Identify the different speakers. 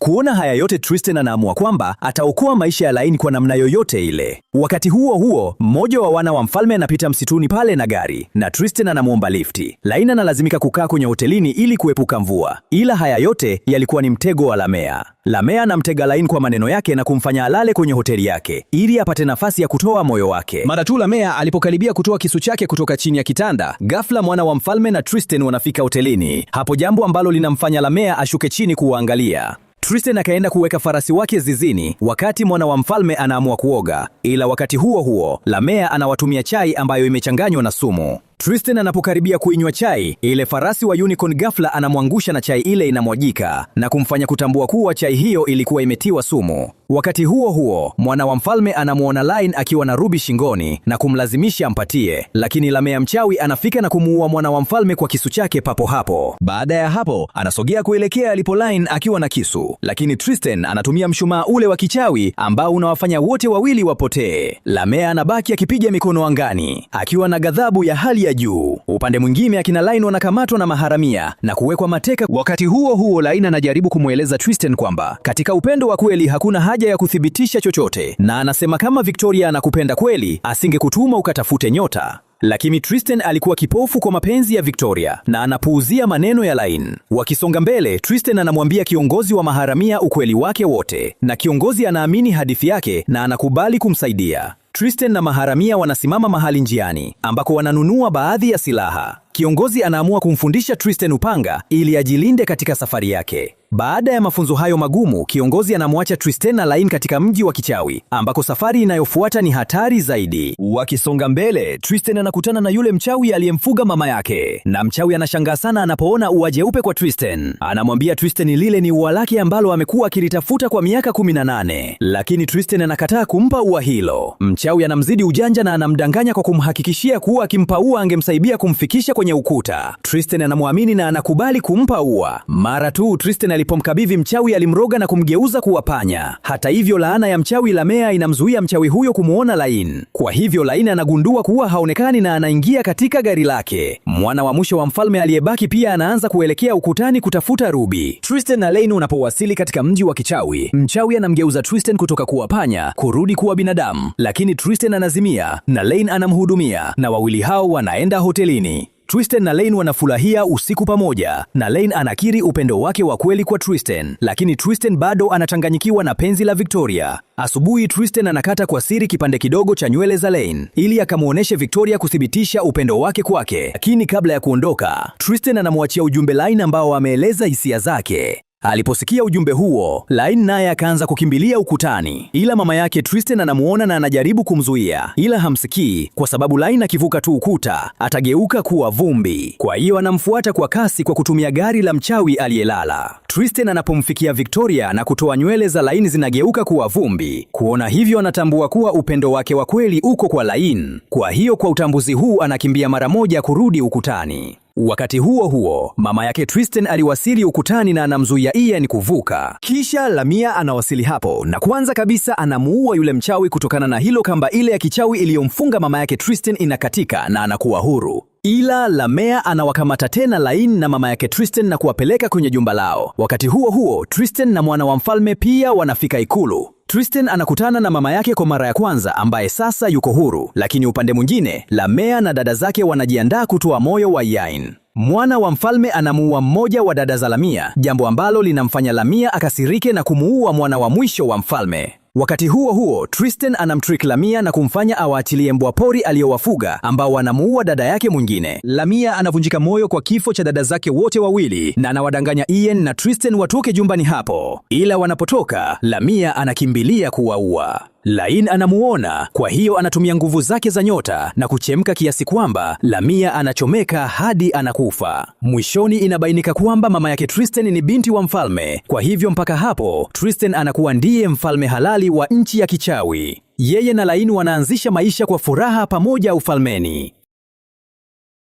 Speaker 1: Kuona haya yote, Tristan anaamua kwamba ataokoa maisha ya Lain kwa namna yoyote ile. Wakati huo huo, mmoja wa wana wa mfalme anapita msituni pale na gari na Tristan anamwomba lifti. Lain analazimika kukaa kwenye hotelini ili kuepuka mvua, ila haya yote yalikuwa ni mtego wa Lamea. Lamea anamtega Lain kwa maneno yake na kumfanya alale kwenye hoteli yake ili apate nafasi ya kutoa moyo wake. Mara tu Lamea alipokaribia kutoa kisu chake kutoka chini ya kitanda, ghafla mwana wa mfalme na Tristan wanafika hotelini hapo, jambo ambalo linamfanya Lamea ashuke chini kuwaangalia. Tristan akaenda kuweka farasi wake zizini wakati mwana wa mfalme anaamua kuoga, ila wakati huo huo Lamea anawatumia chai ambayo imechanganywa na sumu. Tristan anapokaribia kuinywa chai ile, farasi wa unicorn ghafla anamwangusha na chai ile inamwagika na kumfanya kutambua kuwa chai hiyo ilikuwa imetiwa sumu. Wakati huo huo, mwana wa mfalme anamuona Lain akiwa na rubi shingoni na kumlazimisha ampatie, lakini Lamea mchawi anafika na kumuua mwana wa mfalme kwa kisu chake papo hapo. Baada ya hapo, anasogea kuelekea alipo Lain akiwa na kisu, lakini Tristan anatumia mshumaa ule wa kichawi ambao unawafanya wote wawili wapotee. Lamea anabaki akipiga mikono angani akiwa na ghadhabu ya hali ya juu. Upande mwingine, akina Lain wanakamatwa na maharamia na kuwekwa mateka. Wakati huo huo, Lain anajaribu kumweleza Tristan kwamba katika upendo wa kweli hakuna haja ya kuthibitisha chochote, na anasema kama Victoria anakupenda kweli, asingekutuma ukatafute nyota. Lakini Tristan alikuwa kipofu kwa mapenzi ya Victoria na anapuuzia maneno ya Lain. Wakisonga mbele, Tristan anamwambia kiongozi wa maharamia ukweli wake wote, na kiongozi anaamini hadithi yake na anakubali kumsaidia. Tristan na maharamia wanasimama mahali njiani ambako wananunua baadhi ya silaha. Kiongozi anaamua kumfundisha Tristan upanga ili ajilinde katika safari yake. Baada ya mafunzo hayo magumu, kiongozi anamwacha Tristan na Lain katika mji wa kichawi ambako safari inayofuata ni hatari zaidi. Wakisonga mbele, Tristan anakutana na yule mchawi aliyemfuga mama yake, na mchawi anashangaa sana anapoona ua jeupe kwa Tristan. Anamwambia Tristan lile ni ua lake ambalo amekuwa akilitafuta kwa miaka 18, lakini Tristan anakataa kumpa ua hilo. Mchawi anamzidi ujanja na anamdanganya kwa kumhakikishia kuwa akimpa ua angemsaidia kumfikisha kwenye ukuta. Tristan anamwamini na anakubali kumpa ua. Mara tu Tristan alipomkabidhi mchawi alimroga na kumgeuza kuwa panya. Hata hivyo, laana ya mchawi Lamea inamzuia mchawi huyo kumuona Lain. Kwa hivyo Lain anagundua kuwa haonekani na anaingia katika gari lake. Mwana wa mwisho wa mfalme aliyebaki pia anaanza kuelekea ukutani kutafuta rubi. Tristan na Lain wanapowasili katika mji wa kichawi, mchawi anamgeuza Tristan kutoka kuwa panya kurudi kuwa binadamu, lakini Tristan anazimia na Lain anamhudumia na wawili hao wanaenda hotelini. Tristan na Lane wanafurahia usiku pamoja na Lane anakiri upendo wake wa kweli kwa Tristan, lakini Tristan bado anachanganyikiwa na penzi la Victoria. Asubuhi Tristan anakata kwa siri kipande kidogo cha nywele za Lane ili akamwonyeshe Victoria kuthibitisha upendo wake kwake, lakini kabla ya kuondoka, Tristan anamwachia ujumbe Lane ambao ameeleza hisia zake. Aliposikia ujumbe huo, Lain naye akaanza kukimbilia ukutani, ila mama yake Tristan anamuona na anajaribu kumzuia, ila hamsikii kwa sababu Lain akivuka tu ukuta atageuka kuwa vumbi. Kwa hiyo anamfuata kwa kasi kwa kutumia gari la mchawi aliyelala. Tristan anapomfikia Victoria na kutoa nywele za Lain zinageuka kuwa vumbi. Kuona hivyo, anatambua kuwa upendo wake wa kweli uko kwa Lain. Kwa hiyo kwa utambuzi huu anakimbia mara moja kurudi ukutani. Wakati huo huo, mama yake Tristan aliwasili ukutani na anamzuia Ian kuvuka. Kisha Lamia anawasili hapo na kwanza kabisa anamuua yule mchawi kutokana na hilo kamba ile ya kichawi iliyomfunga mama yake Tristan inakatika na anakuwa huru. Ila Lamea anawakamata tena Lain na mama yake Tristan na kuwapeleka kwenye jumba lao. Wakati huo huo, Tristan na mwana wa mfalme pia wanafika ikulu. Tristan anakutana na mama yake kwa mara ya kwanza ambaye sasa yuko huru, lakini upande mwingine Lamea na dada zake wanajiandaa kutoa moyo wa Yain. Mwana wa mfalme anamuua mmoja wa dada za Lamia, jambo ambalo linamfanya Lamia akasirike na kumuua mwana wa mwisho wa mfalme. Wakati huo huo, Tristan anamtrick Lamia na kumfanya awaachilie mbwa pori aliyowafuga ambao wanamuua dada yake mwingine. Lamia anavunjika moyo kwa kifo cha dada zake wote wawili na anawadanganya Ian na Tristan watoke jumbani hapo, ila wanapotoka Lamia anakimbilia kuwaua. Lain anamuona, kwa hiyo anatumia nguvu zake za nyota na kuchemka kiasi kwamba Lamia anachomeka hadi anakufa. Mwishoni inabainika kwamba mama yake Tristan ni binti wa mfalme, kwa hivyo mpaka hapo Tristan anakuwa ndiye mfalme halali wa nchi ya kichawi. Yeye na Lain wanaanzisha maisha kwa furaha pamoja ufalmeni.